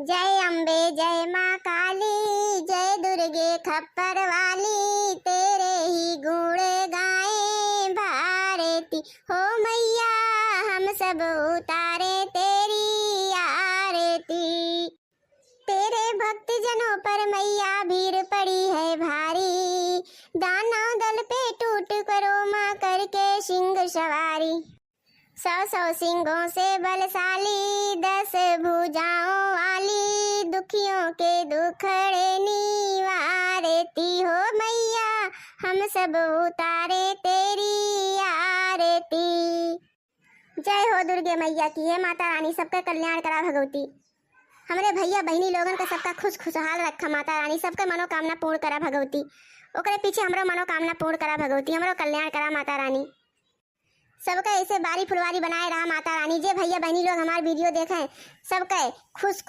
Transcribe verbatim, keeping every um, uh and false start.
जय अम्बे, जय माँ काली, जय दुर्गे खप्पर वाली, तेरे ही गुण गाएं भारती। हो मैया, हम सब उतारे तेरी आरती। तेरे भक्त जनों पर मैया भीड़ पड़ी है भारी, दानव दल पे टूट करो माँ करके सिंह सवारी। सौ सौ सिंगों से बलशाली, दस भुजाओं वाली, दुखियों के दुखड़े निवारती। हो मैया, हम सब उतारे तेरी आरती। जय हो दुर्गे मैया की। हे माता रानी, सबका कल्याण करा भगवती। हमरे भैया बहिनी लोगन का सबका खुश खुशहाल रखा माता रानी, सबका मनोकामना पूर्ण करा भगवती। ओकरे पीछे हमरो मनोकामना पूर्ण करा भगवती, हमरो कल्याण करा माता रानी। सबका ऐसे बारी फुलवारी बनाए रहा माता रानी। जे भैया बहिनी लोग हमार वीडियो देखे, सबका खुश खुश